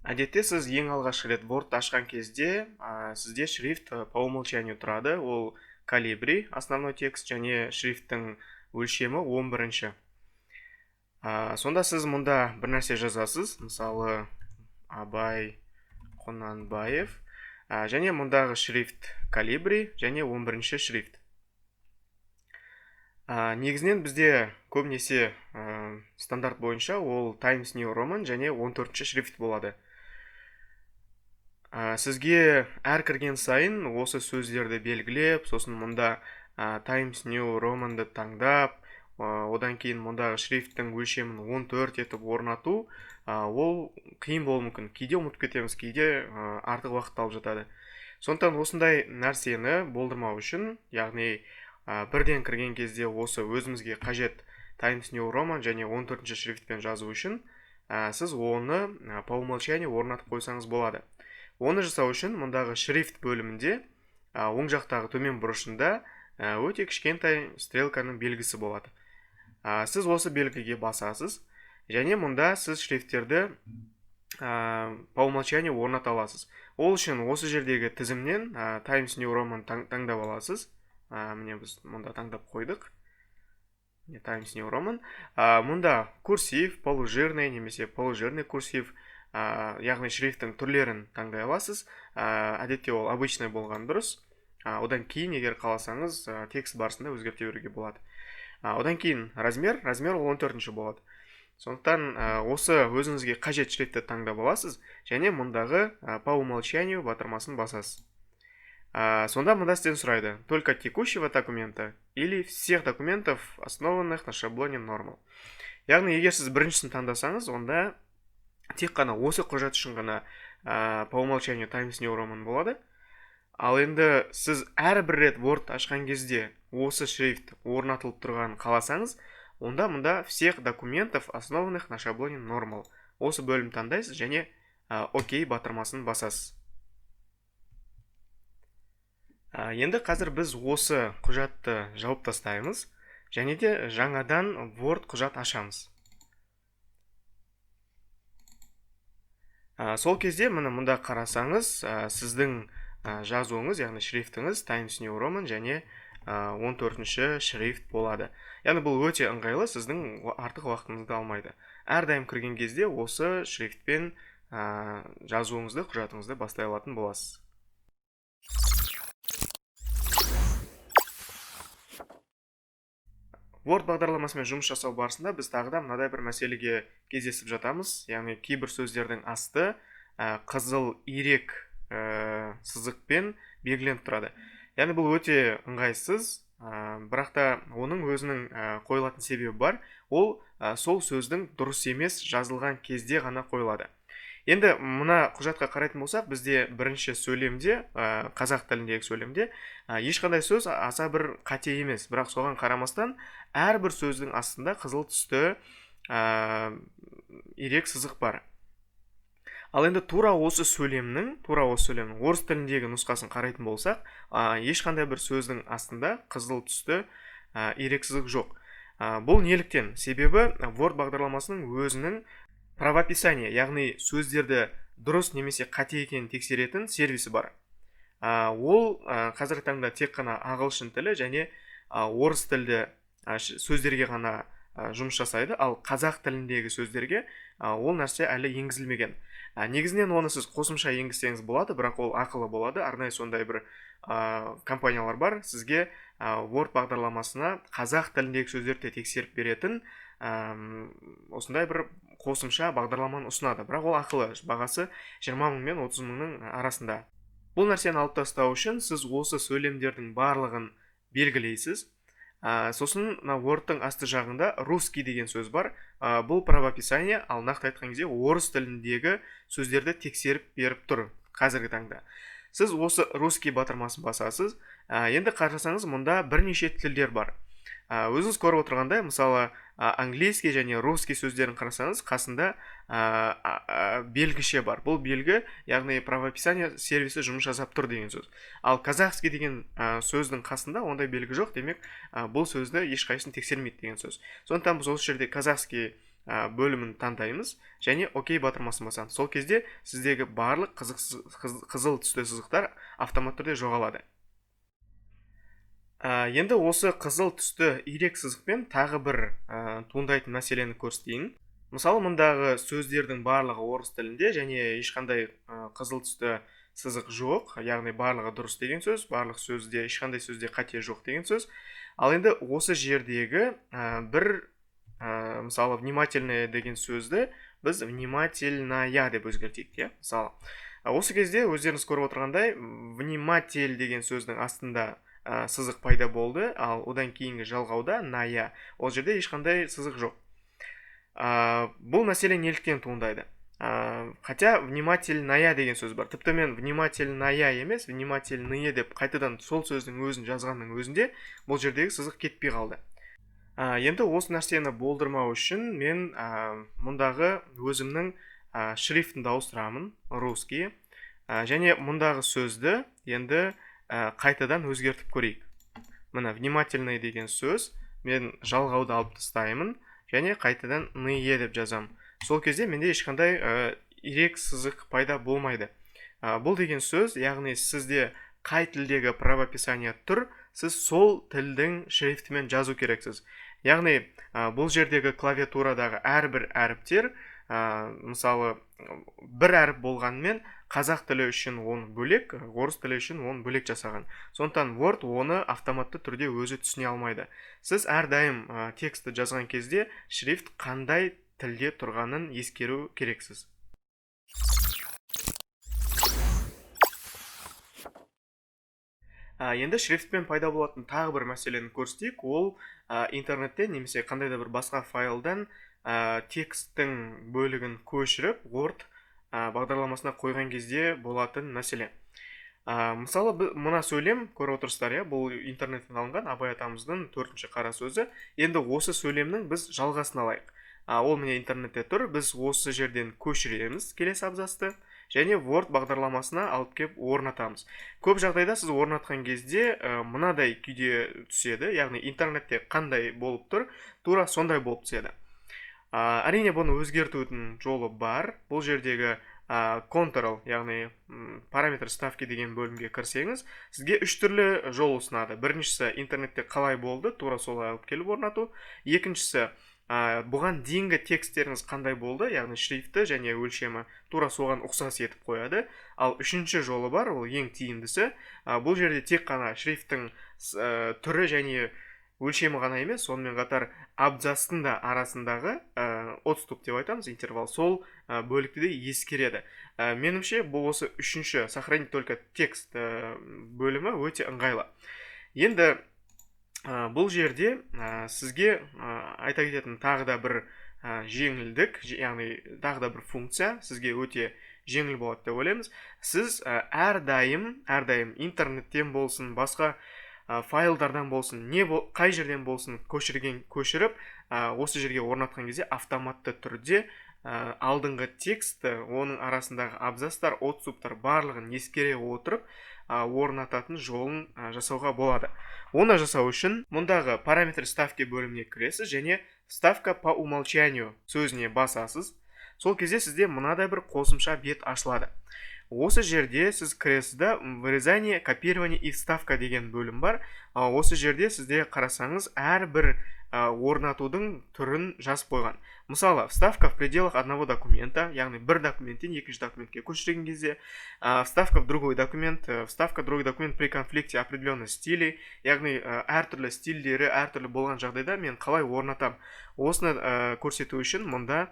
Әдетте сіз ең алғашқы рет Word ашқан кезде, сізде шрифт по умолчанию тұрады. Ол Calibri, основной текст, және шрифттің өлшемі 11-ші. Сонда сіз мұнда бір нәрсе жазасыз, мысалы Абай Құнанбаев, және мұндағы шрифт Calibri және 11-ші шрифт. Негізінен бізде көбінесе стандарт бойынша ол Times New Roman және 14-ші шрифт болады. Сізге әр кірген сайын осы сөздерді белгілеп, сосын мұнда Times New Roman'ды таңдап, одан кейін мұндағы шрифттің өлшемін 14 етіп орнату, ол қиын болуы мүмкін. Кейде ұмытып кетеміз, кейде артық уақыт алып жатады. Сондықтан осындай нәрсені болдырмау үшін, яғни бірден кірген кезде осы өзімізге қажет Times New Roman және 14-ші шрифтпен жазу үшін, сіз оны по умолчанию орнатып қойсаңыз болады. Оны жасау үшін мұндағы шрифт бөлімінде, оң жақтағы төмен бұрышында, өте кішкентай стрелканың белгісі болады. Сіз осы белгіге басасыз және мұнда сіз шрифттерді по умолчанию орната аласыз. Ол үшін осы жердегі тізімнен, Times New Roman таңдап аласыз. Міне біз мұнда таңдап қойдық. Міне Times New Roman. Мұнда курсив, полужирный немесе полужирный курсив, яғни шрифттің түрлерін таңдай аласыз. Әдетте ол обычный болған дұрыс. Одан кейін егер қаласаңыз, текст барысында өзгерте беруге болады. Одан кейін размер, размер ол 14-ші болады. Сондықтан осы өзіңізге қажет шрифтті таңдап аласыз және мұндағы по умолчанию батырмасын басасыз. Сонда мұнда сізден сұрайды: только текущего документа или всех документов, основанных на шаблоне normal. Яғни егер сіз біріншісін таңдасаңыз, онда тек қана осы құжат үшін ғана по умолчанию Times New Roman болады. Ал енді сіз әрбір рет Word ашқан кезде осы шрифт орнатылып тұрғанын қаласаңыз, онда мұнда всех документов, основанных на шаблоне normal. Осы бөлім таңдайсыз және ОК батырмасын басасыз. Енді қазір біз осы құжатты жауып тастаймыз және де жаңадан Word құжат ашамыз. Сол кезде міне мұнда қарасаңыз, сіздің жазуыңыз, яғни шрифтіңіз Times New Roman және 14-ші шрифт болады. Яғни бұл өте ыңғайлы, сіздің артық уақытыңызды алмайды. Әрдайым кірген кезде осы шрифтпен жазуыңызды, құжатыңызды бастай алатын боласыз. Word бағдарламасымен жұмыс жасау барысында біз тағы да мынадай бір мәселеге кездесіп жатамыз. Яғни кейбір сөздердің асты қызыл ирек сызықпен белгіленіп тұрады. Яғни бұл өте ыңғайсыз, бірақ та оның өзінің қойылатын себебі бар. Ол сол сөздің дұрыс емес жазылған кезде ғана қойылады. Енді мына құжатқа қарайтын болсақ, бізде бірінші сөйлемде, қазақ тіліндегі сөйлемде, ешқандай сөз аса бір қате емес, бірақ соған қарамастан әрбір сөздің астында қызыл түсті ирек сызық бар. Ал енді тура осы сөйлемнің орыс тіліндегі нұсқасын қарайтын болсақ, ешқандай бір сөздің астында қызыл түсті ирек сызық жоқ. Бұл неліктен? Себебі Word бағдарламасының өзінің правописание, яғни сөздерді дұрыс немесе қате екенін тексеретін сервисі бар. Ол қазіргі таңда тек қана ағылшын тілі және орыс тілді сөздерге ғана жұмыс жасайды, ал қазақ тіліндегі сөздерге ол нәрсе әлі енгізілмеген. Негізінен оны сіз қосымша енгізсеңіз болады, бірақ ол ақылы болады. Арнайы сондай бір компаниялар бар, сізге Word бағдарламасына қазақ тіліндегі сөздерді тексеріп беретін, осындай бір қосымша бағдарламаны ұсынады. Бірақ ол ақылы, бағасы жиырма мың мен отыз мыңның арасында. Бұл нәрсені алып тастау үшін сіз осы сөйлемдердің барлығын белгілейсіз. Сосын мына Word-тың асты жағында русский деген сөз бар. Бұл правописание, ал нақты айтқан кезде орыс тіліндегі сөздерді тексеріп беріп тұр қазіргі таңда. Сіз осы русский батырмасын басасыз. Енді қарасаңыз, мұнда бірнеше тілдер бар. Өзіңіз көріп отырғандай, мысалы, английский және русский сөздерін қарасаңыз, қасында белгіше бар. Бұл белгі, яғни правописание сервисі жұмыс жасап тұр деген сөз. Ал казахский деген сөздің қасында ондай белгі жоқ, демек, бұл сөзді ешқайсысын тексермейді деген сөз. Сондықтан біз осы жерде казахский бөлімін таңдаймыз және ОК батырмасын басамыз. Сол кезде сіздегі барлық қызыл түсті сызықтар автоматты түрде жоғалады. Енді осы қызыл түсті ирек сызықпен тағы бір туындайтын мәселені көрсетейін. Мысалы, мұндағы сөздердің барлығы орыс тілінде және ешқандай қызыл түсті сызық жоқ, яғни барлығы дұрыс деген сөз, барлық сөзде ешқандай сөзде қате жоқ деген сөз. Ал енді осы жердегі бір, мысалы, внимательная деген сөзді біз внимательная деп өзгертейік, иә? Мысалы, осы кезде өздеріңіз көріп отырғандай, вниматель деген сөздің астында сызық пайда болды, ал одан кейінгі жалғауда ная, ол жерде ешқандай сызық жоқ. Бұл мәселе неліктен туындайды? Хотя внимательная деген сөз бар. Тіпті мен внимательная емес, внимательные деп қайтадан сол сөздің өзін жазғанның өзінде бұл жердегі сызық кетпей қалды. Енді осы нәрсені болдырмау үшін мен мұндағы өзімнің шрифтімді ауыстырамын, русский. Және мұндағы сөзді енді қайтадан өзгертіп көрейік. Міне, внимательный деген сөз, мен жалғауды алып тастаймын және қайтадан ные деп жазамын. Сол кезде менде ешқандай ирек сызық пайда болмайды. Бұл деген сөз, яғни сізде қай тілдегі правописание тұр, сіз сол тілдің шрифтімен жазу керексіз. Яғни бұл жердегі клавиатурадағы әрбір әріптер, мысалы, бір әріп болғанымен қазақ тілі үшін оны бөлек, орыс тілі үшін оны бөлек жасаған. Сондықтан Word оны автоматты түрде өзі түсіне алмайды. Сіз әрдайым текстті жазған кезде шрифт қандай тілде тұрғанын ескеру керексіз. Енді шрифтпен пайда болатын тағы бір мәселені көрсетейік. Ол интернеттен немесе қандай да бір басқа файлдан тексттің бөлігін көшіріп Word бағдарламасына қойған кезде болатын мәселе. Мысалы, мына сөйлем көріп отырсыздар, иә, бұл интернеттен алынған Абай атамыздың 4-ші қара сөзі. Енді осы сөйлемнің біз жалғасын алайық. Ол міне интернетте тұр, біз осы жерден көшіреміз келесі абзацты және Word бағдарламасына алып кеп орнатамыз. Көп жағдайда сіз орнатқан кезде мынадай күйде түседі, яғни интернетте қандай болып тұр, тура сондай болып түседі. Әрине, бұны өзгертудің жолы бар. Бұл жердегі Ctrl, яғни параметр ставки деген бөлімге кірсеңіз, сізге үш түрлі жол ұсынады. Біріншісі, интернетте қалай болды, тура солай алып келіп орнату. Екіншісі, бұған дейінгі тексттеріңіз қандай болды, яғни шрифті және өлшемі тура соған ұқсас етіп қояды. Ал үшінші жолы бар, ол ең тиімдісі. Бұл жерде тек қана шрифттің түрі және өлшемі ғана емес, сонымен қатар абзацтың да арасындағы отступ деп айтамыз, интервал, сол бөлікті де ескереді. Меніңше, бұл осы үшінші сохранить только текст бөлімі өте ыңғайлы. Енді бұл жерде сізге айта кететін тағы да бір жеңілдік, яғни тағы да бір функция сізге өте жеңіл болады деп ойлаймыз. Сіз әрдайым интернеттен болсын, басқа файлдардан болсын, қай жерден болсын көшіріп, осы жерге орнатқан кезде автоматты түрде алдыңғы текстті, оның арасындағы абзацтар, отступтар барлығын ескере отырып, орнататын жолын жасауға болады. Оны жасау үшін мұндағы параметр ставки бөліміне кіресіз және вставка по умолчанию сөзіне басасыз. Сол кезде сізде мынадай бір қосымша бет ашылады. Осы жерде сіз кіресіз да, вырезание, копирование и вставка деген бөлім бар. Осы жерде сізде қарасаңыз, әрбір орнатудың түрін жазып қойған. Мысалы, вставка в пределах одного документа, яғни бір документтен екінші документке көшірген кезде, вставка в другой документ, вставка в другой документ при конфликте определенных стилей, яғни әртүрлі стильдері әртүрлі болған жағдайда мен қалай орнатам. Осыны көрсету үшін мұнда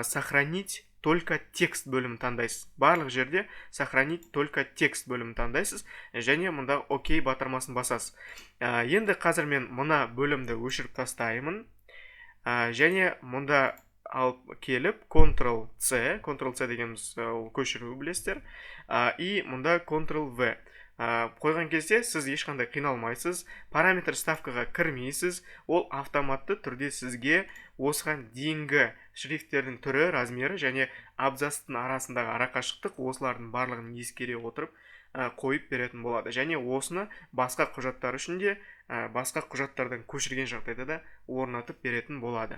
сохранить только текст бөлімін таңдайсыз. Барлық жерде сохранить только текст бөлімін таңдайсыз және мұнда ОК батырмасын басасыз. Енді қазір мен мына бөлімді өшіріп тастаймын. Және мұнда алып келіп Ctrl C, Ctrl C дегеніміз ол көшіру, білесіздер. И мұнда Ctrl V. Қойған кезде сіз ешқандай қиналмайсыз, параметр ставкаға кірмейсіз, ол автоматты түрде сізге осыған дейінгі шрифттердің түрі, размері және абзацтың арасындағы арақашықтық, осылардың барлығын ескере отырып, қойып беретін болады. Және осыны басқа құжаттар үшін де, басқа құжаттардан көшірген жағдайда да орнатып беретін болады.